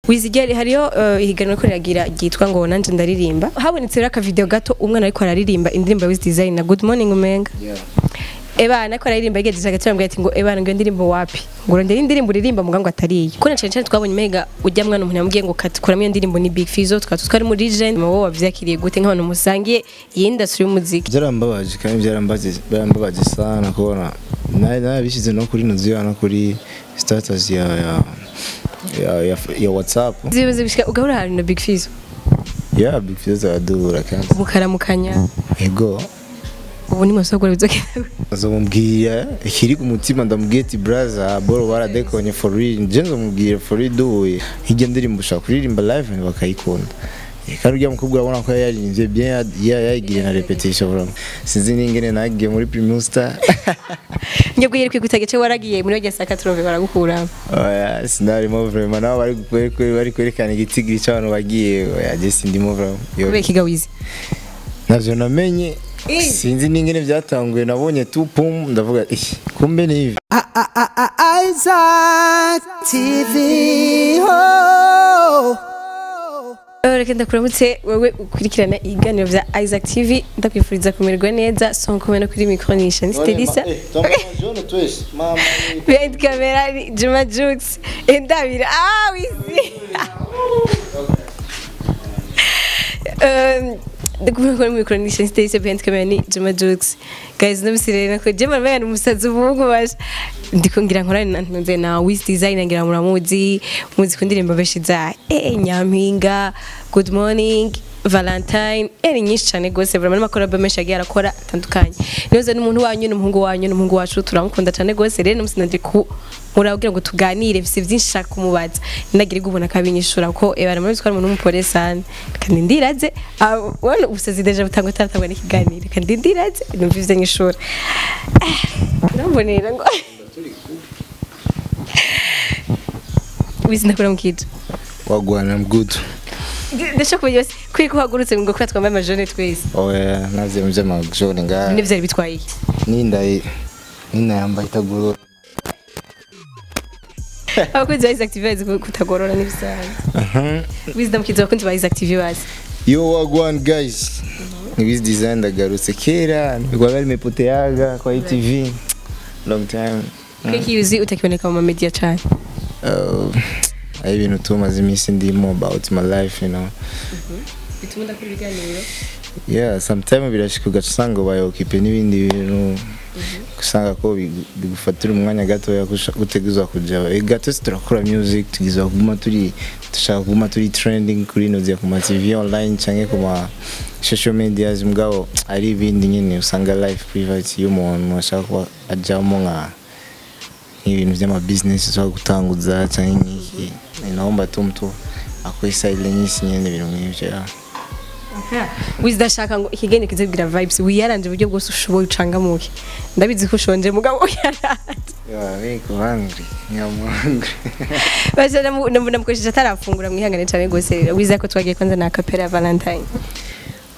Wizigere hariyo ihiganwa ko riragira ryitwa ngo nanje ndaririmba. Habonetse rero aka video gato umwana ariko araririmba indirimbo ya Wiz Design na Good Morning umenga. Ebana ariko araririmba yigejeje hagati, arambwira ati ngo ebana, ngo iyo ndirimbo wapi, ngo urondere indirimbo uririmba muga ngo atariyo, ko na cane cane twabonye umenga ujya mwana umuntu yamubwiye ngo katikuramo iyo ndirimbo ni Big Fizzo, tukaba twari muri legend. Wowe wavyakiriye gute nk'abantu musangiye iyi industry y'umuziki? Byarambabaje kandi byarambabaje sana kubona narabishyize no kuri nuziya no kuri status ya WhatsApp. Zibuze bishika ugahura ahantu na Big Fizzo? Yeah, Big Fizzo aradura kandi. Mukaramukanya? Ego. Ubu ni mwasogora bizogenda? Nzomubwira ikiri ku mutima, ndamubwiye ati brother bro, waradekonye for real. Nje nzomubwira for real duhuye, hirya ndirimbo ushaka kuririmba live bakayikunda. Kandi uriya mukobwa urabona ko yaririmbye bien, yayigiriye na répétition vraiment. Sinzi n'ingene nagiye muri Primus Star. Njye bwiye kwikuta gice waragiye muri rya saka trove baragukura. Oya, sinarimo vraiment. Nabo bari kwerekana igitigiri c'abantu bagiye. Oya, je sindimo vraiment. Yo. Kubera ikigawizi? Navyo namenye, sinzi n'ingene byatanguye. Nabonye tu pum, ndavuga eh, kumbe ni hivi. Isaac TV. Oh. Reka ndakuramutse wewe ukurikirana ibiganiro vya Isaac TV, ndakwifuriza kumererwa neza. Son kumwe no kuri micro nisha ni Stelisa, behind camera ni Juma Jux endabira ah wizi. Ndakumva kuri micro nisha ni Stelisa, behind camera ni Juma Jux. Guys, nabisirere nako Juma mbega ni umusazi umuhungu basha ndiko ngira nkorane na ntunze na Wiz Design. Ngira muramuzi, muzi ku ndirimbo benshi za Nyampinga, Good Morning, Valentine, ni nyinshi cyane gose vraiment, n'amakorabo menshi agiye arakora atandukanye. Niyoze n'umuntu wanyu, n'umuhungu wanyu, n'umuhungu wacu, turamukunda cyane gose. Rero n'umusi naje ku murabwira ngo tuganire, bise byinshi nshaka kumubaza, ndagira ubona kabinyishura ko baramubwiye ko ari umuntu w'umupore sana. Kandi ndiraze wano ubusazi déjà butangwa taratangwa n'ikiganiro, kandi ndiraze numva ivyo nyishura urambonera ngo Wiz, ndakuramukije. Wagwan, I'm good. Ndashaka kumenya basi kwiko uhagurutse ngo kuba twambaye amajone twese. Oya, navyo mvye amajone ngaha. Nivyo vyari bitwaye iki? Ninda yambaye itagorora. Abakunzi ba Isaac TV bazi kutagorora n'ibisanzwe. Wiz, ndamukiza abakunzi ba Isaac TV bazi. Yo, wagwan guys, ni Wiz Design, ndagarutse. Kera nilikuwa nimepoteaga kwa ITV long time. Kwiki uzi utakiboneka mu ma media cyane? Hari ibintu tumaze iminsi ndimo about my life. Bituma udakora ibiganiro? Yeah, sometimes birashika ugaca usanga ubaye occupé n'ibindi bintu, usanga ko bigufatira umwanya gatoya guteguza kuja. Ega twese turakora music, tugizwa kuguma turi, dushaka kuguma turi trending kuri nozi ku ma TV online canke ku ma social medias, mugabo ari ibindi nyene usanga life private y'umuntu ashaka kuba ajamo, nka nk'ibintu vy'ama business ushaka gutanguza canke nk'iki, naomba tu mtu akwe silence nyene, ibintu nk'ivyo, yeah. Wiz, ndashaka ngo ikigende kizibwira vibes, wiyaranje uburyo bwose ushoboye ucangamuke. Ndabizi ko ushonje, mugabo uyaranje. Yeah, niko hungry. I'm hungry. Basha namukoresheje atarafungura, mwihangane cyane gose. Wiz, ko twagiye kwanza na capella Valentine.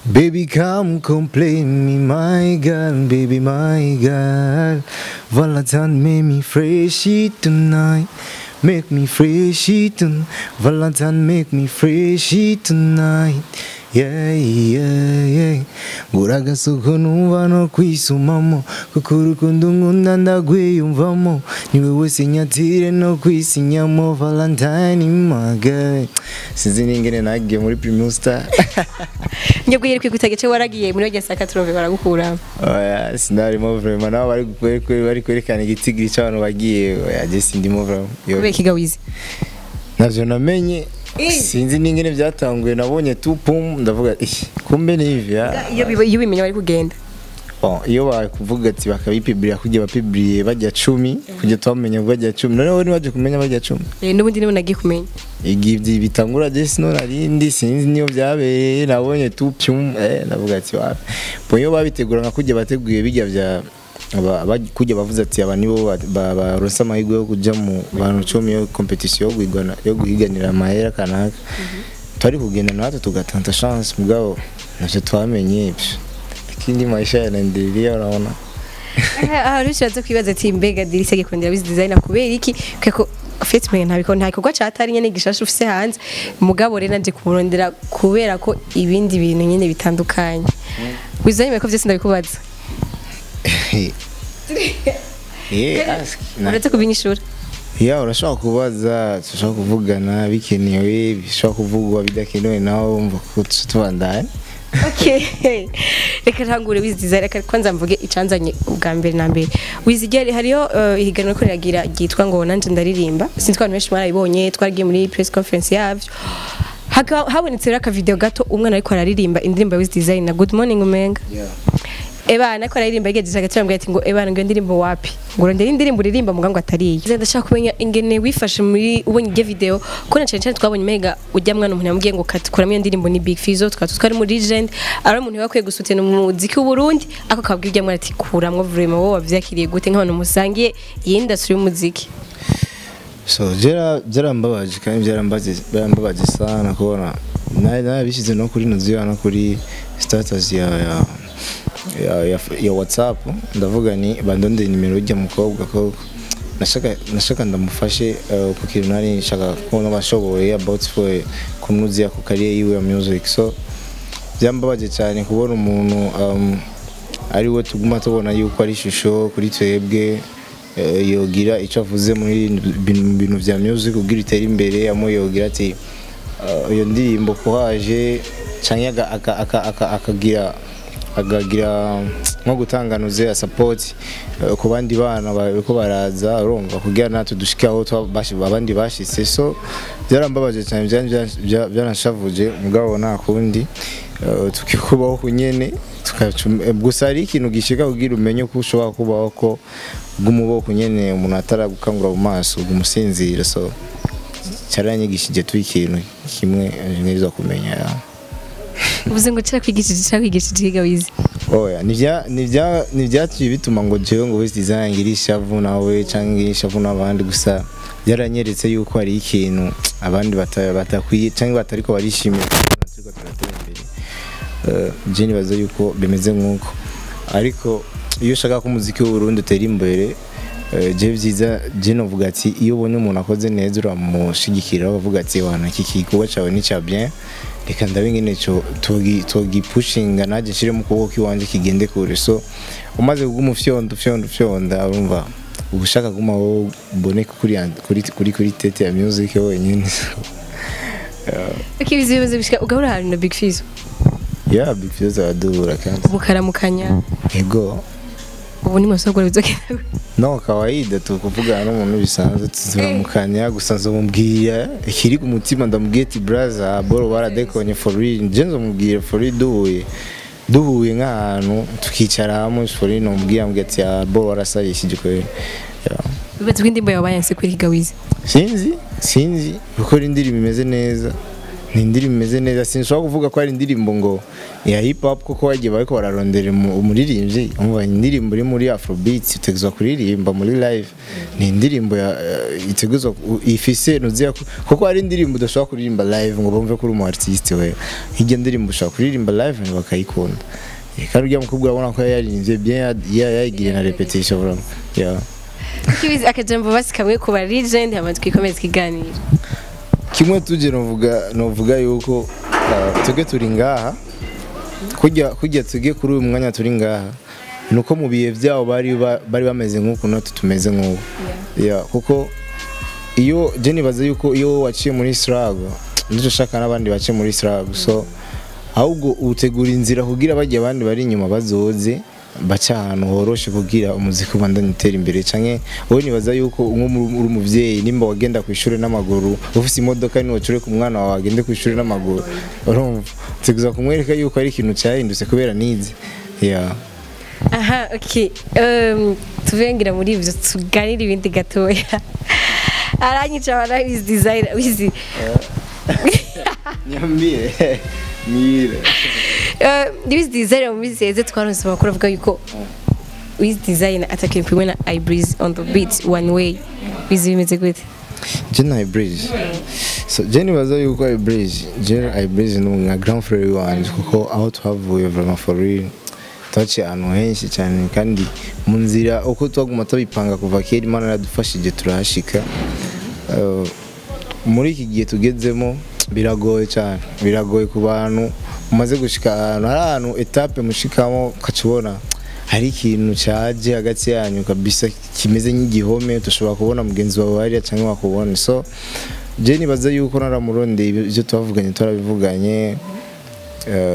Baby, come complete me, my girl, baby, my girl. Valentine, make me fresh tonight. Make me fresh tonight. Valentine, make me fresh tonight. Yeah. Nguragasuko numva no kwisumamo, kuko urukundo nkunda ndagwiyumvamo, niwe wese nyatire no kwisinyamo. Valentine, my girl. Sinzi n'ingene nagiye muri Primus Star. Njye bwiye kwikuta gice waragiye muri rya saka trove baragukura. Oya, sinarimo vraiment. Nabo bari kwerekana igitigiri c'abantu bagiye. Oya, je sindimo vraiment. Yo. Kubera ikigawizi? Navyo namenye, sinzi n'ingene byatanguye. Nabonye tu pum, ndavuga eh, kumbe ni hivi ah. Iyo bimenya bari kugenda. Bon, iyo bakuvuga ati bakabipibrira kujya bapibriye bajya 10, kujya twamenya bajya 10, noneho nibaje kumenya bajya 10. N'ubundi nibo nagiye kumenya. Igihe bitangura je sino narindi, sinzi niyo byabereye. Nabonye tu pyum, ndavuga ati wapi. Bon, iyo babitegura nka kujya bateguye bijya vya kujya bavuze ati aba nibo baronse amahirwe yo kuja mu bantu 10 yo competition yo guhigana, yo guhiganira amahera kanaka, twari kugenda natwe tugatanta chance, mugabo navyo twamenye. Ikindi maisha yanaendelea, unaona. Aha rushatse kwibaza ati mbega Dirisa gikundira Wiz Design kubera iki? Kuko Fete mwe ntabiko nta gikorwa catari nyene gishasha ufise hanze, mugabo rero naje kumurondera kubera ko ibindi bintu nyene bitandukanye. Wizanye ko vyose ndabikubaza. Yeah, ask. Uretse kubinyishura. Yeah, urashobora kubaza, turashobora kuvugana bikenewe, bishobora kuvugwa bidakenewe nawe wumva ko tubandanya. Okay. Reka ntangure Wiz Design, reka kwanza mvuge icanzanye ubwa mbere na mbere. Wiz Design hariyo ihiganwa ko riragira ryitwa ngo nanje ndaririmba. Sinzi ko abantu benshi mwarabibonye, twaragiye muri press conference yavyo. Habonetse rero aka video gato umwana ariko araririmba indirimbo ya Wiz Design na Good Morning Umenga. Yeah. Ebana ko aririmba yigejeje hagati bambwira ati ngo ebana ngo indirimbo wapi, ngo urondera indirimbo uririmba muga ngo atariyo. Ndashaka kumenya ingene wifashe muri ubonye iryo video, ko na cyane cyane twabonye mega ujya mwana umuntu yamubwiye ngo katukuramo iyo ndirimbo ni Big Fizzo, twatu twari muri legend, ari umuntu yakwiye gusutena umuziki w'u Burundi, ako kabwira ujya mwana ati kuramwo vraiment, wowe wavyakiriye gute nk'abantu musangiye iyi industry y'umuziki? So byarambabaje kandi byarambabaje sana kubona narabishyize no kuri nuziyo no kuri status ya WhatsApp, ndavuga ni bandonde nimero y'ujya mukobwa ko nashaka ndamufashe ku kintu nari nshaka ko nabashoboye about for kumuzia ku career yiwe ya music. So byambabaje cyane kubona umuntu ari we tuguma tubona yuko ari ishusho kuri twebwe, yogira icyo avuze muri bintu vya music kugira itere imbere, amuyogira ati iyo ndirimbo kuhaje canke akagira agagira nko gutanganuze ya support ku bandi bana bariko baraza, urumva kugira natwe dushike aho abandi bashitse. So byarambabaje cyane, byaranshavuje, mugabo nta kundi tukikubaho kunyene. Gusa ari ikintu gishika kugira umenye ko ushobora kubaho ko bw'umuboko nyene umuntu ataragukangura mu maso gumusinzira. So cyaranyigishije tu ikintu kimwe neza kumenya. Uvuze ngo cyakwigishije higa wize? Oya, nivyaciye bituma ngo jewe ngo Wiz Design ngira ishavu nawe canke ngira ishavu n'abandi, gusa byaranyeretse yuko hari ikintu abandi batakwiye canke batariko barishimira turiko turatera imbere. Je nibaza yuko bimeze nk'uko, ariko iyo ushaka ko umuziki w'u Burundi utera imbere, je vyiza je novuga ati iyo ubonye umuntu akoze neza uramushigikira, ukavuga ati wana iki gikorwa cawe ni ca bien, reka ndabe ingene co togipushinga naje nshire mu kuboko iwanje kigende kure. So umaze kuguma ufyonda ufyonda ufyonda, urumva uba ushaka kuguma wowe uboneke kuri tete ya music wenyine. Okay, bize bishika ugahura ahantu na Big Fizzo? Yeah, Big Fizzo aradura kandi mukaramukanya. Yego. Ubu ni mwasogora bizogenda? No, kawaida tu kuvugana n'umuntu bisanzwe turamukanya, gusa nzomubwira ikiri ku mutima, ndamubwiye ati brother boro waradekonye for real, je nzomubwira for real duhuye nk'ahantu tukicara hamwe for real, nomubwira mbwira ati boro warasarishije kweli. Bibaze ko indirimbo yawe bayanse kuri Higawizi? Sinzi kuko indirimbo imeze neza, ni indirimbo imeze neza, sinshobora kuvuga ko ari indirimbo ngo ya hip hop kuko bagiye bariko bararondera umuririmbyi, umva indirimbo iri muri afrobeat itegezwa kuririmba muri live, ni indirimbo itegezwa ifise nuziya kuko ari indirimbo udashobora kuririmba live ngo bumve ko uri umu artiste we, hirya ndirimbo ushobora kuririmba live bakayikunda. Kandi ujya mukobwa urabona ko yaririmbye bien, yayigiriye na repetition vraiment. Yeah. Kibizi akajambo basi kamwe ku ba legend hama twikomeze ikiganiro. Kimwe tuje novuga yuko tuge turi ngaha kujya tuge kuri uyu mwanya turi ngaha nuko mu bihe byabo bari bameze nkuko natwe tumeze nkuko. Yeah, kuko iyo je nibaza yuko iyo waciye muri struggle nico shaka n'abandi baciye muri struggle, so ahubwo utegura inzira kugira bajye abandi bari inyuma bazoze baca ahantu horoshe kugira umuziki ubandanye utera imbere. Canke wowe nibaza yuko nko uri umuvyeyi nimba wagenda ku ishure n'amaguru ufise imodoka ni wacure ku mwana wawe agende ku ishure n'amaguru, urumva utegerezwa kumwereka yuko ari ikintu cyahindutse kubera nize. Yeah. Aha, okay. Tuvengira muri ivyo tuganira ibindi gatoya. Aranyica bana Wiz Design Wiz. Nyambie. Mire. Wiz Design mu minsi yeze twaronse amakuru avuga yuko Wiz Design atakiri kumwe na iBreeze on the beat one way. Wiz bimeze gute? Je na iBreeze. So je nibaza yuko iBreeze, je iBreeze ni nka grand frère wanje kuko aho twavuye vraiment for real twaciye ahantu henshi cyane kandi mu nzira uko twaguma tubipanga kuva kera Imana yaradufashije turahashika. Muri iki gihe tugezemo biragoye cyane, biragoye ku bantu umaze gushika ahantu, hari ahantu étape mushikamo ukacubona hari ikintu cyaje hagati yanyu kabisa kimeze nk'igihome, ushobora kubona mugenzi wawe hariya cyangwa wakubona. So je nibaza yuko naramurondeye, ibyo twavuganye twarabivuganye.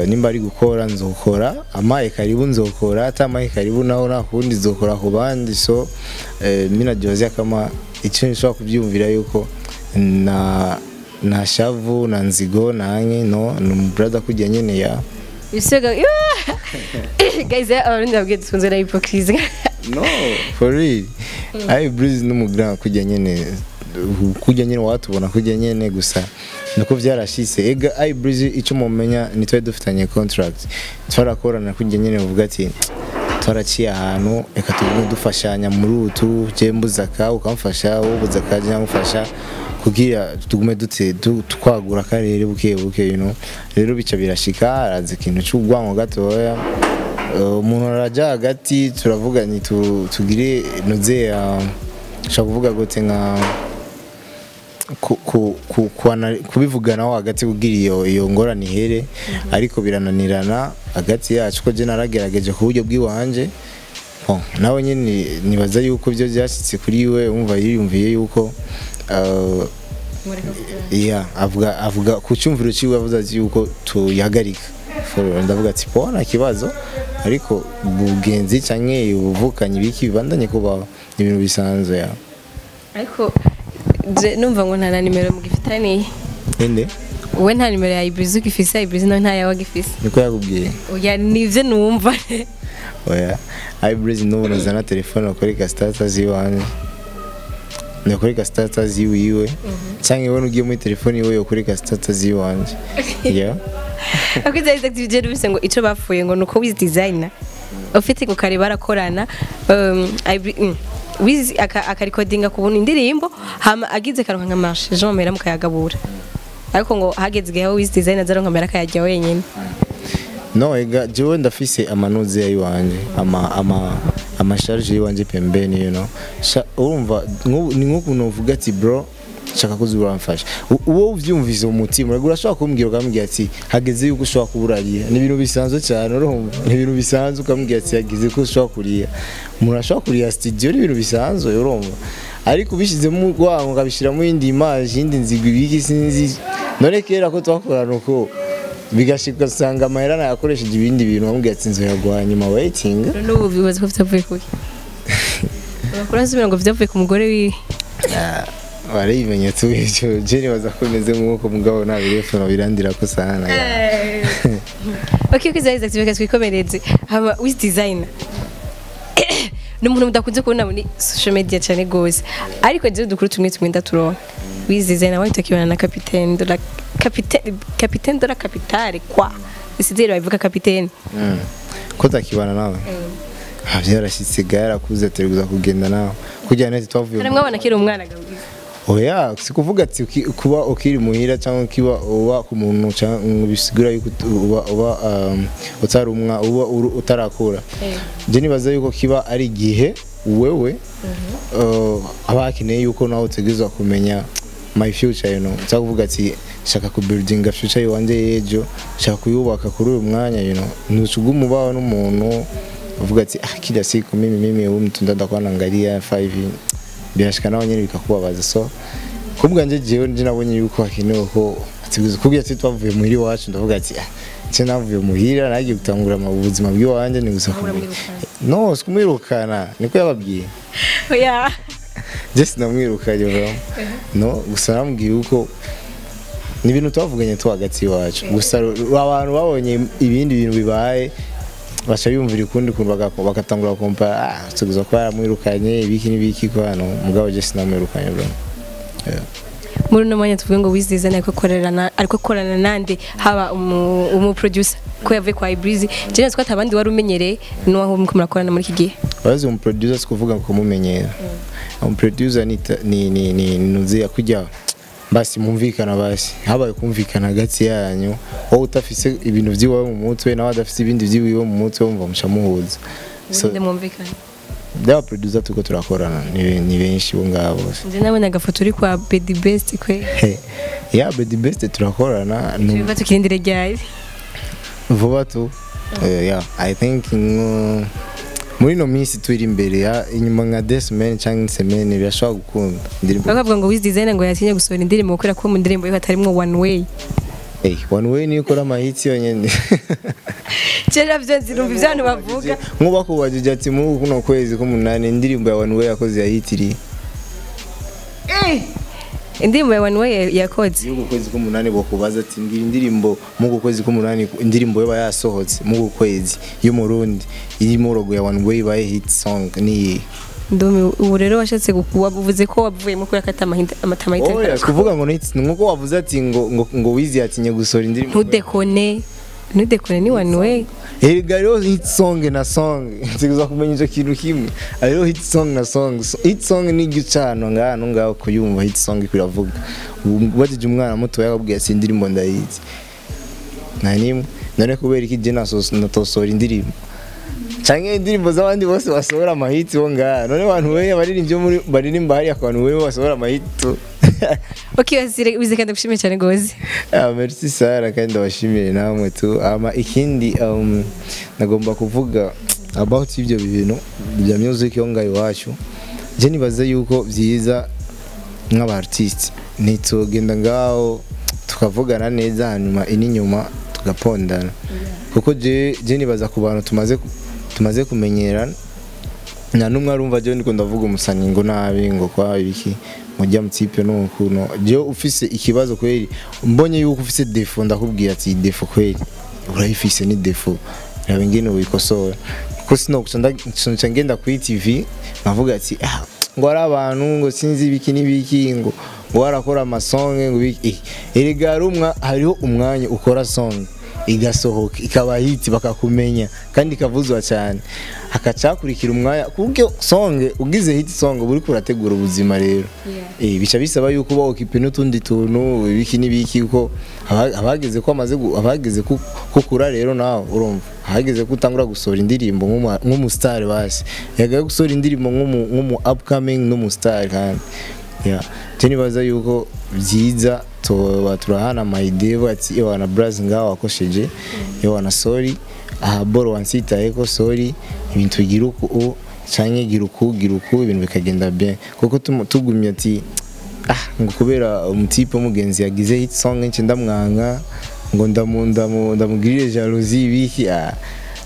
Nimba ari gukora nzokora, amaye karibu nzokora, atamaye karibu naho nta kundi nzokora ku bandi. So mimi najiwazia kama icyo nshobora kubyumvira yuko na shavu na nzigo nanke no ni brother kujya nyene ya Ibisega guys, abarundi babwiye dukunze na hypocrisie. No, for real, I Breeze n'umugrand kujya nyene watubona kujya nyene, gusa nuko vyarashitse. Ega I Breeze icyo mumenya ni twari dufitanye contract, twarakorana kujya nyene, uvuga ati twaraciye ahantu, reka tugume dufashanya muri utu, je mbuzaka ukamfasha, wowe ubuzaka je nkamufasha, kugira tugume dute twagura akarere buke buke. Rero bica birashika araza ikintu c'urwango gatoya. Umuntu araja hagati, turavuga ni tugire noze, nshaka kuvuga gute, nka kubivuganaho hagati kugira iyo ngorane ihere, ariko birananirana hagati yacu, ko je naragerageje ku buryo bw'iwanje. Bon, nawe nyine nibaza yuko ibyo byashyitse kuri we, umva yiyumviye yuko yeah, avuga ku cyumviro ciwe, avuze ati yuko tuyahagarika. Ndavuga ati po nta kibazo, ariko ubugenzi canke ubuvukanyi biki bibandanye kubaho, ni ibintu bisanzwe ya. Ariko je numva ngo nta na nimero mugifitaniye. Inde? We nta nimero ya Ibreezy ugifise, Ibreezy nawe nta yawe agifise. Niko yakubwiye? Oya, nivyo numva. Oya, Ibreezy n'ubu nazana telefone akoreka status iwanje, nakoreka status yiwiwe, canke wowe ugiye muri telefone yiwe yokoreka status yiwanje, yeah. Abakozi ba Isaac TV numvise ngo ico bapfuye ngo nuko Wiz Designer ufite ngo kare barakorana, Wiz akarikodinga kubona indirimbo, hama agize karonka nka marché Jean Mera mukayagabura, ariko ngo hageze igihe aho Wiz Designer azaronka mera akayarya wenyine. No, ega jewe ndafise amanuzi yiwanje, ama charge yiwanje pembeni. Urumva ni nk'ukuntu uvuga ati bro, shaka kuza uramfasha. Uwo uvyumvise mu mutima urashobora kumbwira, ukambwira ati hageze yuko ushobora kuba urarira, ni ibintu bisanzwe cyane. Urumva ni ibintu bisanzwe, ukambwira ati hageze ko ushobora kurira, umuntu ashobora kurira studio, ni ibintu bisanzwe, urumva. Ariko ubishyizemo urwango, ukabishyiramo iyindi image, iyindi nzigo, ibiki sinzi. None kera ko twakorana uko, bigashika ugasanga amahera nayakoresheje ibindi bintu, bamubwira ati inzu yaguha nyuma, waiting. N'ubu bibaza ko vyavuye kuki, amakuru asubira ngo vyavuye ku mugore wiwe. Warimenye tu ivyo, je nibaza ko meze nk'uko, mugabo nta birefono birandira ko sana. Okay, kwiza Isaac TV, twikomereze. Hama Wiz Designer ni umuntu mudakunze kubona muri social media cyane gose, ariko je dukuru tumwe tumwe ndaturonka. Wiz Designer wawe tukibana na capitaine de la capitaine, capitaine de la capitale kwa isidere babivuga capitaine. Ko takibana nawe? Ah, byarashyitse ga, yarakuze, turi kugenda nawe kugira neza twavuye. Hari mwabona akiri umwana gawiza? Oya, si kuvuga ati kuba ukiri muhira cyangwa ukiba uba ku muntu cyangwa bisigura yuko uba utari umwa uba utarakura. Je nibaza yuko kiba ari igihe wewe aba hakeneye yuko nawe utegerezwa kumenya my future, cyangwa kuvuga ati shaka ku buildinga future yiwanje y'ejo, shaka kuyubaka kuri uyu mwanya. Ntucuguma ubaho n'umuntu uvuga ati ah, kila siku mimi huyu mtu ndakuwa naangalia 5, birashika nawe nyine bikakubabaza. So kubwanje jewe nje nabonye yuko hakenewe ko ategerezwa kubwira ati twavuye muhira iwacu, ndavuga ati ah, nce navuye muhira nagiye gutangura ubuzima bw'iwanje, ni gusa kumenya no sikumwirukana, niko yababwiye. Oya. Je sinamwirukanye bro, no gusa namubwiye uko ni ibintu twavuganye tu hagati iwacu, gusa abantu babonye ibindi bintu bibaye baca biyumvira ukundi kuntu, bagatangura kumpa ah tuguza ko yaramwirukanye ibiki n'ibiki ko hano, mugabo je sinamwirukanye bro. Yeah. Muri uno mwanya tuvuge ngo Wiz Designer ariko akorana nande, haba umu producer ko yavuye kwa Ibreezy, je nzi ko atabandi wari umenyereye n'uwaho muriko murakorana muri iki gihe? Urazi, umu producer si kuvuga ngo kumumenyera. Umu producer ni nuzi kujya basi mumvikana, basi habaye kumvikana hagati yanyu, wowe utafise ibintu by'iwawe mu mutwe nawe adafise ibindi by'iwiwe mu mutwe, wumva muca muhuza. So Ubundi mwumvikana. Byaba producer tuko turakorana ni benshi bo ngabo bose. Nje nabona agafoto uri kwa Bedi Best kwe. Ya Bedi Best turakorana. Tubiva tukirindire ryari? Vuba tu. Yeah, I think muri no minsi turi imbere ya inyuma nka des semaines cyangwa semaine birashobora gukunda indirimbo. Bakavuga ngo Wiz Designer ngo yatinye gusohora indirimbo kubera ko mu ndirimbo yiwe hatarimwo one way. One way niyo ukora amahitsi yonyene. Kera byo nzirumva ivyo abantu bavuga. Nkuba kubajije ati muri kuno kwezi k'umunani indirimbo ya one way yakoze yahitiriye. Indirimbo ya one way yakoze. Yuko kwezi k'umunani bokubaza ati ngira indirimbo mu kwezi k'umunani indirimbo yoba yasohotse mu kwezi y'umurundi irimo logo ya one way baye hit song ni ndumi. Ubu rero washatse wavuze ko wavuyemo kubera ko amatama Oya kuvuga ngo ni nkuko wavuze ati ngo Wiz yatinye gusohora indirimbo. Ntudekone ni one way. Erega rero hit song na song nziguza kumenya ico kintu kimwe. Ariho hit song na song. Hit song ni igicano ngano ngaho kuyumva hit song ikiravuga. Ubajije umwana muto yakabwiye ati indirimbo ndayizi. Nta nimwe. None kubera iki je natosohora indirimbo? Canke indirimbo z'abandi bose basohora amahiti bo ngaha. None abantu wewe abaririmbyi muri baririmba hariya ku bantu wewe basohora amahiti. Okay, Wiz kandi gushimiye cyane gose. Merci Sara kandi ndabashimiye namwe tu. Ama ikindi nagomba kuvuga about ibyo bintu bya music yo ngayo iwacu. Je nibaze yuko byiza nk'aba artiste nitugenda ngaho tukavugana neza hanyuma ininyuma tugapondana. Kuko je nibaza ku bantu tumaze kumenyerana nta numwe arumva je ndiko ndavuga umusani ngo nabi ngo kwa ibiki mujya mutipe nukuno. Je ufise ikibazo kweli mbonye yuko ufise defo ndakubwiye ati defo kweli urayifise ni defo rabe ngene ubikosora. Kuko sino kuca ngenda kuri TV nkavuga ati ngo ari abantu ngo sinzi ibiki n'ibiki ngo warakora amasonge ngo ibiki. Erega hariho umwanya ukora song igasohoka ikaba hit bakakumenya kandi ikavuzwa cyane hakacakurikira umwanya kuko song ugize hit song buri kurategura ubuzima rero. Bica bisaba yuko uba occupé n'utundi tuntu ibiki n'ibiki kuko abageze ko amaze abageze kukura rero nawe urumva ahageze ko utangura gusohora indirimbo nk'umu star basi yagaye gusohora indirimbo nk'umu upcoming n'umu star kandi yeah nibaza yuko byiza turahana ama idea ati ewana braz ngaho wakosheje ewana sorry aha boro wansitaye ko sorry ibintu bigira uku canke gira uku ibintu bikagenda bien kuko tugumye ati ngo kubera umutipe mugenzi yagize hit song nce ndamwanka ngo ndamugirire jalousie ibiki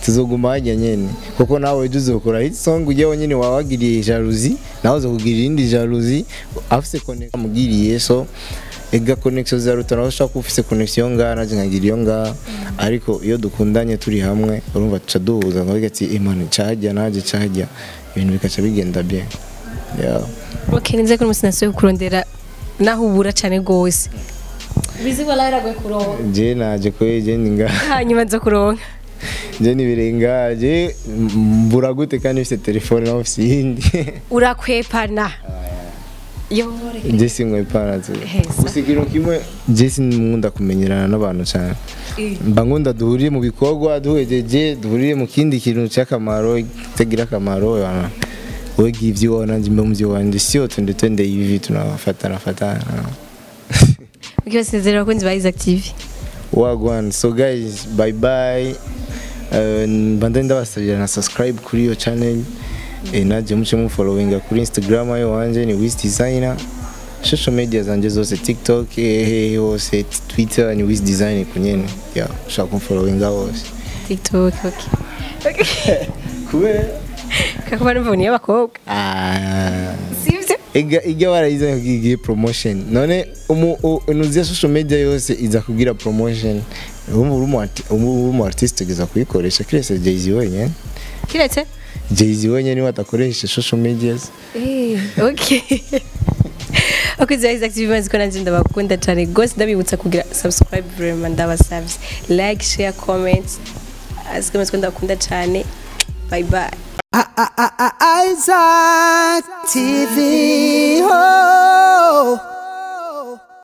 tuzoguma hajya nyene kuko nawe uzokora hit song ujye wonyene wawagiriye jalousie nawe uzokugirira indi jalousie afise connection mugiriye so ega connection za rutana ushaka ufise connection ngaha naje nkagira iyo ngaha ariko iyo dukundanye turi hamwe urumva tuca duhuza ngo ati imana cajya naje cajya ibintu bikaca bigenda bien. Yeah. Okay, nze ko umunsi kurondera naho ubura cyane gose bizi wala yaragwe kuronka je naje kweje ninga hanyuma nzo kuronka je nibirenga je mbura gute kandi ufite telefone naho ufite iyindi urakwepana. Je sinkwepana tu gusa ikintu kimwe je sinkunda kumenyerana n'abantu cyane mba nkunda duhuriye mu bikorwa duhejeje duhuriye mu kindi kintu cy'akamaro kitagira akamaro wewe give you one mbe muvyo wanje sio twende twende hivi tunafatana fatana. Okay, sezera bakunzi ba Isaac TV. Wagwan. So guys, bye bye. Bandende ndabasabira na subscribe kuri yo channel. Naje muce mu followinga kuri Instagram ayo wanje ni Wiz Designer. Social media zanje zose TikTok, hose Twitter ni Wiz Designer kunyene. Yeah, ushaka kumfollowinga hose. TikTok, okay. Kubera kakuba numva abakobwa. Sivyo? Ega warayiza kugira promotion. None unuziya social media yose iza kugira promotion. Umu artist geza kuyikoresha kiretse Jay-Z wenyene. Kiretse Jay-Z wenyene watakoresha social medias. Okay. Okay, Isaac TV mazi ko nanje ndabakunda cyane gose ndabibutsa kugira subscribe vraiment ndabasavye. Like, share, comment. Aziko ndakunda cyane. Bye bye. Isaac TV. Oh.